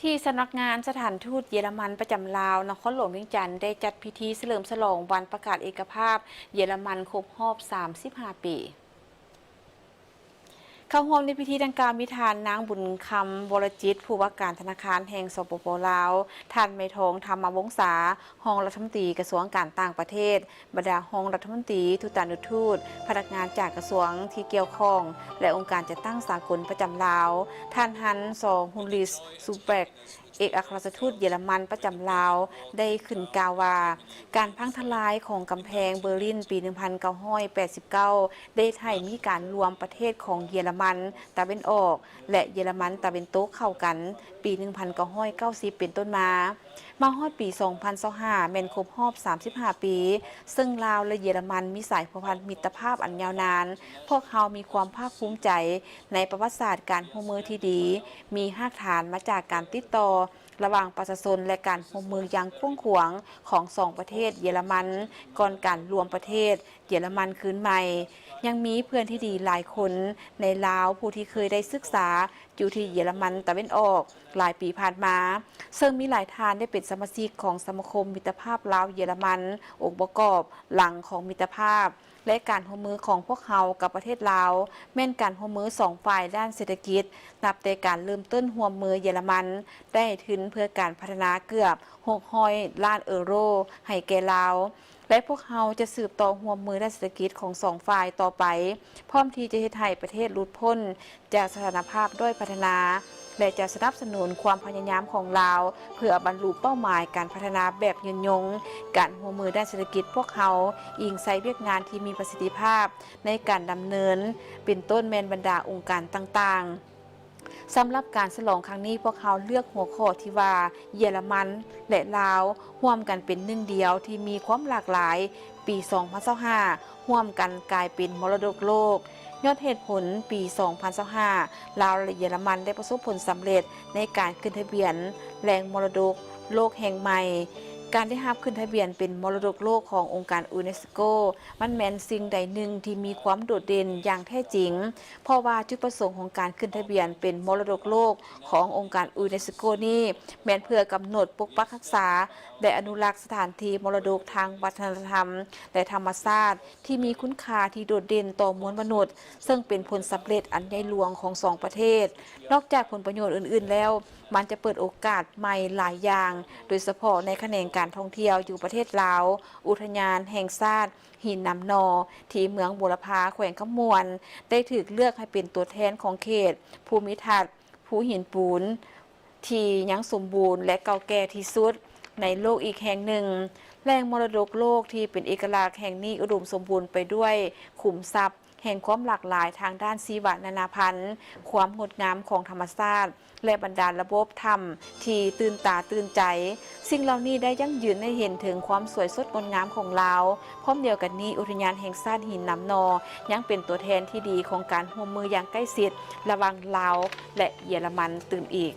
ທີ່ສຳນັກງານສະຖານທູດເຢຍລະມັນປະຈຳລາວ ນະຄອນຫຼວງວຽງຈັນ ໄດ້ຈັດພິທີສະເຫຼີມສະຫຼອງວັນປະກາດເອກະພາບເຢຍລະມັນຄົບຮອບສາມສິບຫ້າປີ. ເຂົ້າຮ່ວມໃນພິທີດັ່ງກ່າວມີທ່ານນາງ ບຸນຄຳ ວໍລະຈິດ ຜູ້ວ່າການທະນາຄານແຫ່ງ ສປປ ລາວ, ທ່ານ ໄມທອງ ທຳມະວົງສາ ຮອງລັດຖະມົນຕີກະຊວງການຕ່າງປະເທດ, ບັນດາຮອງລັດຖະມົນຕີ, ທູຕານຸທູດ, ພະນັກງານຈາກກະຊວງທີ່ກ່ຽວຂ້ອງ ແລະ ອົງການຈັດຕັ້ງສາກົນປະຈຳລາວ, ທ່ານ ຮັນ ຊໍ ຮຸນລິສ ຊູແບັກ ເອກອັກຄະລັດຖະທູດເຢຍລະມັນປະຈຳລາວ ໄດ້ຂຶ້ນກ່າວວ່າ ການພັງທະລາຍຂອງກຳແພງເບີລິນປີໜຶ່ງພັນເກົ້າຮ້ອຍແປດສິບເກົ້າ ໄດ້ເຮັດໃຫ້ມີການລວມປະເທດຂອງເຢຍລະມັນຕາເວັນອອກ ແລະ ເຢຍລະມັນຕາເວັນຕົກເຂົ້າກັນປີໜຶ່ງພັນເກົ້າຮ້ອຍເກົ້າສິບເປັນຕົ້ນມາ. ມາຮອດປີສອງພັນຊາວຫ້າ ແມ່ນຄົບຮອບສາມສິບຫ້າປີ, ເຊິ່ງລາວ ແລະ ເຢຍລະມັນມີສາຍພົວພັນມິດຕະພາບອັນຍາວນານ. ພວກເຮົາມີຄວາມພາກພູມໃຈໃນປະຫວັດສາດການຮ່ວມມືທີ່ດີ, ມີຮາກຖານມາຈາກການຕິດຕໍ່ລະຫວ່າງປະຊາຊົນ ແລະ ການຮ່ວມມືຢ່າງກວ້າງຂວາງຂອງສອງປະເທດເຢຍລະມັນ ກ່ອນການລວມປະເທດ ເຢຍລະມັນຄືນໃໝ່. ຍັງມີເພື່ອນທີ່ດີຫຼາຍຄົນໃນລາວ ຜູ້ທີ່ເຄີຍໄດ້ສຶກສາຢູ່ທີ່ເຢຍລະມັນຕາເວັນອອກຫຼາຍປີຜ່ານມາ, ເຊິ່ງມີຫຼາຍທ່ານໄດ້ເປັນສະມາຊິກຂອງສະມາຄົມມິດຕະພາບລາວ-ເຢຍລະມັນ, ອົງປະກອບຫຼັງຂອງມິດຕະພາບ ແລະ ການຮ່ວມມືຂອງພວກເຮົາກັບປະເທດລາວ ແມ່ນການຮ່ວມມືສອງຝ່າຍດ້ານເສດຖະກິດ. ນັບແຕ່ການເລີ່ມຕົ້ນຮ່ວມມືເຢຍລະມັນ ໄດ້ທຶນເພື່ອການພັດທະນາເກືອບຫົກຮ້ອຍລ້ານເອີໂຣໃຫ້ແກ່ລາວ. ແລະ ພວກເຮົາຈະສືບຕໍ່ຮ່ວມມືດ້ານເສດຖະກິດຂອງສອງຝ່າຍຕໍ່ໄປ, ພ້ອມທີ່ຈະເຮັດໃຫ້ປະເທດຫຼຸດພົ້ນຈາກສະຖານະພາບດ້ອຍພັດທະນາ ແລະ ຈະສະໜັບສະໜູນຄວາມພະຍາຍາມຂອງລາວ ເພື່ອບັນລຸເປົ້າໝາຍການພັດທະນາແບບຍືນຍົງ. ການຮ່ວມມືດ້ານເສດຖະກິດພວກເຮົາອີງໃສ່ວຽກງານທີ່ມີປະສິດທິພາບໃນການດຳເນີນ, ເປັນຕົ້ນແມ່ນບັນດາອົງການຕ່າງໆ. ສຳລັບການສະຫຼອງຄັ້ງນີ້, ພວກເຮົາເລືອກຫົວຂໍ້ທີ່ວ່າ ເຢຍລະມັນ ແລະ ລາວ ຮ່ວມກັນເປັນໜຶ່ງດຽວທີ່ມີຄວາມຫຼາກຫຼາຍ. ປີສອງພັນຊາວຫ້າ ຮ່ວມກັນກາຍເປັນມໍລະດົກໂລກ. ຍ້ອນເຫດຜົນ, ປີສອງພັນຊາວຫ້າ ລາວ ແລະ ເຢຍລະມັນໄດ້ປະສົບຜົນສຳເລັດໃນການຂຶ້ນທະບຽນແຫຼ່ງມໍລະດົກໂລກແຫ່ງໃໝ່. ການໄດ້ຮັບຂຶ້ນທະບຽນເປັນມໍລະດົກໂລກຂອງອົງການຢູເນສໂກ ມັນແມ່ນສິ່ງໃດໜຶ່ງທີ່ມີຄວາມໂດດເດັ່ນຢ່າງແທ້ຈິງ, ເພາະວ່າຈຸດປະສົງຂອງການຂຶ້ນທະບຽນເປັນມໍລະດົກໂລກຂອງອົງການຢູເນສໂກນີ້ ແມ່ນເພື່ອກຳນົດ, ປົກປັກຮັກສາ ແລະ ອະນຸລັກສະຖານທີ່ມໍລະດົກທາງວັດທະນະທຳ ແລະ ທຳມະຊາດ ທີ່ມີຄຸນຄ່າທີ່ໂດດເດັ່ນຕໍ່ມວນມະນຸດ, ເຊິ່ງເປັນຜົນສຳເລັດອັນໃຫຍ່ຫຼວງຂອງສອງປະເທດ. ນອກຈາກຜົນປະໂຫຍດອື່ນໆແລ້ວ, ມັນຈະເປີດໂອກາດໃໝ່ຫຼາຍຢ່າງ, ໂດຍສະເພາະໃນຂະແໜງການທ່ອງທ່ຽວຢູ່ປະເທດລາວ, ອຸທະຍານແຫ່ງຊາດຫີນໜາມໜໍ່ ທີ່ເມືອງບົວລະພາ ແຂວງຄຳມ່ວນ ໄດ້ຖືກເລືອກໃຫ້ເປັນຕົວແທນຂອງເຂດພູມິທັດພູຫີນປູນ ທີ່ຍັງສົມບູນ ແລະ ເກົ່າແກ່ທີ່ສຸດໃນໂລກອີກແຫ່ງໜຶ່ງ. ແຫຼ່ງມໍລະດົກໂລກທີ່ເປັນເອກະລັກແຫ່ງນີ້ອຸດົມສົມບູນໄປດ້ວຍຂຸມຊັບແຫ່ງຄວາມຫຼາກຫຼາຍທາງດ້ານຊີວະນານາພັນ, ຄວາມງົດງາມຂອງທຳມະຊາດ ແລະ ບັນດາລະບົບຖ້ຳທີ່ຕື່ນຕາຕື່ນໃຈ. ສິ່ງເຫຼົ່ານີ້ໄດ້ຢັ້ງຢືນໃຫ້ເຫັນເຖິງຄວາມສວຍສົດງົດງາມຂອງລາວ. ພ້ອມດຽວກັນນີ້, ອຸທະຍານແຫ່ງຊາດຫີນໜາມໜໍ່ ຍັງເປັນຕົວແທນທີ່ດີຂອງການຮ່ວມມືຢ່າງໃກ້ຊິດລະຫວ່າງລາວ ແລະ ເຢຍລະມັນຕື່ມອີກ.